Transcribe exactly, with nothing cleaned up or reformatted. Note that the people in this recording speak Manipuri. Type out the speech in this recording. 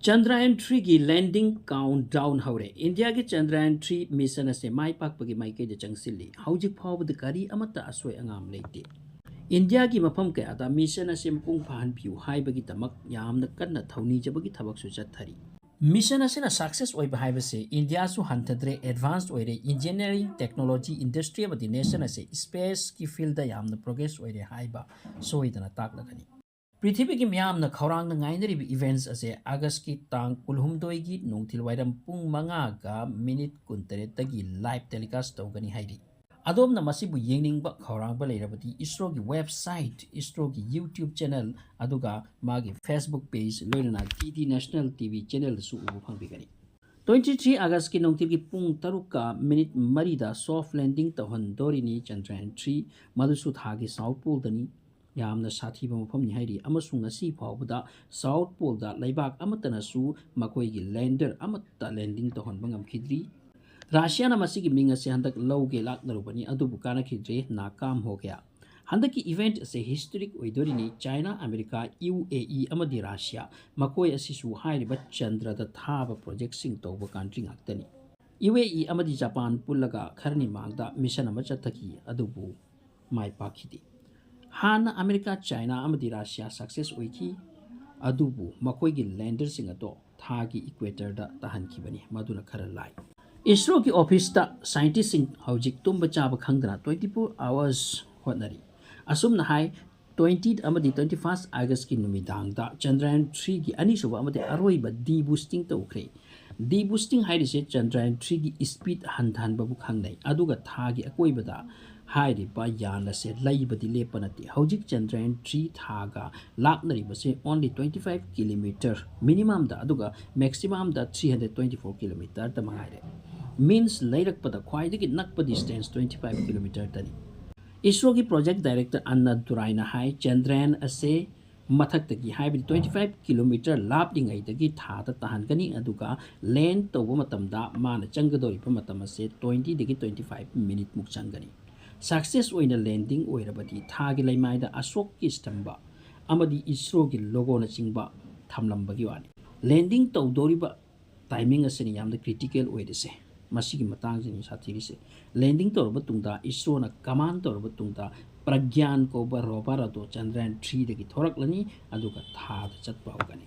ꯆꯟꯗ꯭ꯔꯌꯥꯟ ꯊ꯭ꯔꯤꯒꯤ ꯂꯦꯟꯗꯤꯡ ꯀꯥꯎꯟꯠ ꯗꯥꯎꯟ ꯍꯧꯔꯦ꯫ ꯏꯟꯗꯤꯌꯥꯒꯤ ꯆꯟꯗ꯭ꯔꯌꯥꯟ ꯊ꯭ꯔꯤ ꯃꯤꯁꯟ ꯑꯁꯦ ꯃꯥꯏ ꯄꯥꯛꯄꯒꯤ ꯃꯥꯏꯀꯩꯗ ꯆꯪꯁꯤꯜꯂꯤ꯫ ꯍꯧꯖꯤꯛ ꯐꯥꯎꯕꯗ ꯀꯔꯤ ꯑꯃꯠꯇ ꯑꯁꯣꯏ ꯑꯉꯥꯝ ꯂꯩꯇꯦ꯫ ꯏꯟꯗꯤꯌꯥꯒꯤ ꯃꯐꯝ ꯀꯌꯥꯗ ꯃꯤꯁꯟ ꯑꯁꯤ ꯃꯄꯨꯡ ꯐꯥꯍꯟꯕꯤꯌꯨ ꯍꯥꯏꯕꯒꯤꯗꯃꯛ ꯌꯥꯝꯅ ꯀꯟꯅ ꯊꯧꯅꯤꯖꯕꯒꯤ ꯊꯕꯛꯁꯨ ꯆꯠꯊꯔꯤ꯫ ꯃꯤꯁꯟ ꯑꯁꯤꯅ ꯁꯛꯁꯦꯁ ꯑꯣꯏꯕ ꯍꯥꯏꯕꯁꯦ ꯏꯟꯗꯤꯌꯥꯁꯨ ꯍꯟꯊꯗ꯭ꯔꯦ, ꯑꯦꯗꯚꯥꯟꯁ ꯑꯣꯏꯔꯦ꯫ ꯏꯟꯖꯤꯅꯤꯌꯥꯔꯤꯡ, ꯇꯦꯛꯅꯣꯂꯣꯖꯤ, ꯏꯟꯗꯁꯇ꯭ꯔꯤ ꯑꯃꯗꯤ ꯅꯦꯁꯟ ꯑꯁꯦ ꯁ꯭ꯄꯦꯁꯀꯤ ꯐꯤꯜꯗ ꯌꯥꯝꯅ ꯄ꯭ꯔꯣꯒ꯭ꯔꯦꯁ ꯑꯣꯏꯔꯦ ꯍꯥꯏꯕ ꯁꯣꯏꯗꯅ ꯇꯥꯛꯂꯒꯅꯤ꯫ ꯄ꯭ꯔꯤꯊꯤꯕꯤꯒꯤ ꯃꯤꯌꯥꯝꯅ ꯈꯧꯔꯥꯡꯅ ꯉꯥꯏꯅꯔꯤꯕ ꯏꯚꯦꯟꯠꯁ ꯑꯁꯦ ꯑꯥꯒꯁꯀꯤ ꯇꯥꯡ ꯀꯨꯟꯍꯨꯝꯗꯣꯏꯒꯤ ꯅꯨꯡꯊꯤꯜ ꯋꯥꯏꯔꯝ ꯄꯨꯡ ꯃꯉꯥꯒ ꯃꯤꯅꯤꯠ ꯀꯨꯟꯇꯔꯦꯠꯇꯒꯤ ꯂꯥꯏꯚ ꯇꯦꯂꯤꯀꯥꯁ ꯇꯧꯒꯅꯤ ꯍꯥꯏꯔꯤ꯫ ꯑꯗꯣꯝꯅ ꯃꯁꯤꯕꯨ ꯌꯦꯡꯅꯤꯡꯕ ꯈꯧꯔꯥꯡꯕ ꯂꯩꯔꯕꯗꯤ ꯏꯁꯔꯣꯒꯤ ꯋꯦꯕꯁꯥꯏꯠ, ꯏꯁꯔꯣꯒꯤ YouTube ꯆꯦꯅꯦꯜ, ꯑꯗꯨꯒ ꯃꯥꯒꯤ Facebook ꯄꯦꯖ, ꯂꯣꯏꯅꯅ ꯗꯤ ꯗꯤ ꯅꯦꯁꯅꯦꯜ ꯇꯤ ꯚꯤ ꯆꯦꯅꯦꯜꯗꯁꯨ ꯎꯕ ꯐꯪꯕꯤꯒꯅꯤ꯫ ꯇ꯭ꯋꯦꯟꯇꯤ ꯊ꯭ꯔꯤ ꯑꯥꯒꯁꯀꯤ ꯅꯨꯡꯊꯤꯜꯒꯤ ꯄꯨꯡ ꯇꯔꯨꯛꯀ ꯃꯤꯅꯤꯠ ꯃꯔꯤꯗ ꯁꯣꯐ ꯂꯦꯟꯗꯤꯡ ꯇꯧꯍꯟꯗꯣꯔꯤꯅꯤ ꯆꯟꯗ꯭ꯔꯌꯥꯟ ꯊ꯭ꯔꯤ꯫ ꯃꯗꯨꯁꯨ ꯊꯥꯒꯤ ꯁꯥꯎꯠ ꯄꯣꯜꯗꯅꯤ꯫ ꯌꯥꯝꯅ ꯁꯥꯊꯤꯕ ꯃꯐꯝꯅꯤ ꯍꯥꯏꯔꯤ, ꯑꯃꯁꯨꯡ ꯉꯁꯤ ꯐꯥꯎꯕꯗ ꯁꯥꯎꯠ ꯄꯣꯜꯗ ꯂꯩꯕꯥꯛ ꯑꯃꯠꯇꯅꯁꯨ ꯃꯈꯣꯏꯒꯤ ꯂꯦꯟꯗꯔ ꯑꯃꯠꯇ ꯂꯦꯟꯗꯤꯡ ꯇꯧꯍꯟꯕ ꯉꯝꯈꯤꯗ꯭ꯔꯤ꯫ ꯔꯥꯁꯤꯌꯥꯅ ꯃꯁꯤꯒꯤ ꯃꯤꯡ ꯑꯁꯤ ꯍꯟꯗꯛ ꯂꯧꯒꯦ ꯂꯥꯛꯅꯔꯨꯕꯅꯤ, ꯑꯗꯨꯕꯨ ꯀꯥꯟꯅꯈꯤꯗ꯭ꯔꯦ, ꯅꯥꯀꯥꯝ ꯍꯣ ꯒꯌꯥ꯫ ꯍꯟꯗꯛꯀꯤ ꯏꯚꯦꯟꯠ ꯑꯁꯤ ꯍꯤꯁꯇꯣꯔꯤꯛ ꯑꯣꯏꯗꯣꯔꯤꯅꯤ꯫ ꯆꯥꯏꯅꯥ, ꯑꯃꯦꯔꯤꯀꯥ, ꯌꯨ ꯑꯦ ꯏ ꯑꯃꯗꯤ ꯔꯥꯁꯤꯌꯥ, ꯃꯈꯣꯏ ꯑꯁꯤꯁꯨ ꯍꯥꯏꯔꯤꯕ ꯆꯟꯗ꯭ꯔꯗ ꯊꯥꯕ ꯄ꯭ꯔꯣꯖꯦꯛꯁꯤꯡ ꯇꯧꯕ ꯀꯟꯇ꯭ꯔꯤ ꯉꯥꯛꯇꯅꯤ꯫ ꯌꯨ ꯑꯦ ꯏ ꯑꯃꯗꯤ ꯖꯄꯥꯟ ꯄꯨꯜꯂꯒ ꯈꯔꯅꯤ ꯃꯥꯡꯗ ꯃꯤꯁꯟ ꯑꯃ ꯆꯠꯊꯈꯤ, ꯑꯗꯨꯕꯨ ꯃꯥꯏ ꯄꯥꯛꯈꯤꯗꯦ꯫ ꯍꯥꯟꯅ ꯑꯃꯦꯔꯤꯀꯥ, ꯆꯥꯏꯅꯥ ꯑꯃꯗꯤ ꯔꯥꯁꯤꯌꯥ ꯁꯛꯁꯦꯁ ꯑꯣꯏꯈꯤ, ꯑꯗꯨꯕꯨ ꯃꯈꯣꯏꯒꯤ ꯂꯦꯟꯗꯔꯁꯤꯡ ꯑꯗꯣ ꯊꯥꯒꯤ ꯏꯀ꯭ꯋꯦꯇꯔꯗ ꯇꯥꯍꯟꯈꯤꯕꯅꯤ, ꯃꯗꯨꯅ ꯈꯔ ꯂꯥꯏ꯫ ꯏꯁꯔꯣꯒꯤ ꯑꯣꯐꯤꯁꯇ ꯁꯥꯏꯟꯇꯤꯁꯁꯤꯡ ꯍꯧꯖꯤꯛ ꯇꯨꯝꯕ ꯆꯥꯕ ꯈꯪꯗꯅ twenty four hours ꯍꯣꯠꯅꯔꯤ꯫ ꯑꯁꯨꯝꯅ ꯍꯥꯏ, ꯇ꯭ꯋꯦꯟꯇꯤ ꯑꯃꯗꯤ ꯇ꯭ꯋꯦꯟꯇꯤ ꯐꯥꯔꯁ ꯑꯥꯒꯁꯀꯤ ꯅꯨꯃꯤꯗꯥꯡꯗ ꯆꯟꯗ꯭ꯔꯌꯥꯟ ꯊ꯭ꯔꯤꯒꯤ ꯑꯅꯤꯁꯨꯕ ꯑꯃꯗꯤ ꯑꯔꯣꯏꯕ ꯗꯤꯕꯨꯁꯇꯤꯡ ꯇꯧꯈ꯭ꯔꯦ꯫ ꯗꯤꯕꯨꯁꯇꯤꯡ ꯍꯥꯏꯔꯤꯁꯦ ꯆꯟꯗ꯭ꯔꯌꯥꯟ ꯊ꯭ꯔꯤꯒꯤ ꯏꯁꯄꯤꯠ ꯍꯟꯊꯍꯟꯕꯕꯨ ꯈꯪꯅꯩ, ꯑꯗꯨꯒ ꯊꯥꯒꯤ ꯑꯀꯣꯏꯕꯗ ꯍꯥꯏꯔꯤꯕ ꯌꯥꯟ ꯑꯁꯦ ꯂꯩꯕꯗꯤ ꯂꯦꯞꯄ ꯅꯠꯇꯦ꯫ ꯍꯧꯖꯤꯛ ꯆꯟꯗ꯭ꯔꯌꯥꯟ ꯊ꯭ꯔꯤ ꯊꯥꯒ ꯂꯥꯞꯅꯔꯤꯕꯁꯦ only twenty five kilometer, ꯃꯤꯅꯤꯃꯝꯗ, ꯑꯗꯨꯒ ꯃꯦꯛꯁꯤꯃꯝꯗ three hundred twenty four kilometer ꯇ ꯃꯉꯥꯏꯔꯦ꯫ ꯃꯤꯟꯁ, ꯂꯩꯔꯛꯄꯗ ꯈ꯭ꯋꯥꯏꯗꯒꯤ ꯅꯛꯄ ꯗꯤꯁꯇꯦꯟꯁ twenty five kilometer ꯇꯅꯤ꯫ ꯏꯁꯔꯣꯒꯤ ꯄ꯭ꯔꯣꯖꯦꯛ ꯗꯥꯏꯔꯦꯛꯇꯔ ꯑꯟꯅ ꯗꯨꯔꯥꯏꯅ ꯍꯥꯏ, ꯆꯟꯗ꯭ꯔꯌꯥꯟ ꯑꯁꯦ ꯃꯊꯛꯇꯒꯤ, ꯍꯥꯏꯕꯗꯤ twenty five kilometer ꯂꯥꯞꯂꯤꯉꯩꯗꯒꯤ ꯊꯥꯗ ꯇꯥꯍꯟꯒꯅꯤ, ꯑꯗꯨꯒ ꯂꯦꯟ ꯇꯧꯕ ꯃꯇꯝꯗ ꯃꯥꯅ ꯆꯪꯒꯗꯧꯔꯤꯕ ꯃꯇꯝ ꯑꯁꯦ twenty ꯗꯒꯤ twenty five minute ꯃꯨꯛ ꯆꯪꯒꯅꯤ꯫ ꯁꯛꯁꯦꯁ ꯑꯣꯏꯅ ꯂꯦꯟꯗꯤꯡ ꯑꯣꯏꯔꯕꯗꯤ ꯊꯥꯒꯤ ꯂꯩꯃꯥꯏꯗ ꯑꯁꯣꯛꯀꯤ ꯁ꯭ꯇꯝꯕ ꯑꯃꯗꯤ ꯏꯁꯔꯣꯒꯤ ꯂꯣꯒꯣꯅꯆꯤꯡꯕ ꯊꯝꯂꯝꯕꯒꯤ ꯋꯥꯅꯤ꯫ ꯂꯦꯟꯗꯤꯡ ꯇꯧꯗꯧꯔꯤꯕ ꯇꯥꯏꯃꯤꯡ ꯑꯁꯤꯅꯤ ꯌꯥꯝꯅ ꯀ꯭ꯔꯤꯇꯤꯀꯦꯜ ꯑꯣꯏꯔꯤꯁꯦ꯫ ꯃꯁꯤꯒꯤ ꯃꯇꯥꯡꯁꯤꯅꯤ ꯁꯥꯊꯤꯔꯤꯁꯦ꯫ ꯂꯦꯟꯗꯤꯡ ꯇꯧꯔꯕ ꯇꯨꯡꯗ, ꯏꯁꯔꯣꯅ ꯀꯃꯥꯟ ꯇꯧꯔꯕ ꯇꯨꯡꯗ, ꯄ꯭ꯔꯒ꯭ꯌꯥꯟ ꯀꯧꯕ ꯔꯣꯚꯔ ꯑꯗꯣ ꯆꯟꯗ꯭ꯔꯌꯥꯟ ꯊ꯭ꯔꯤꯗꯒꯤ ꯊꯣꯔꯛꯂꯅꯤ, ꯑꯗꯨꯒ ꯊꯥꯗ ꯆꯠꯄ ꯍꯧꯒꯅꯤ꯫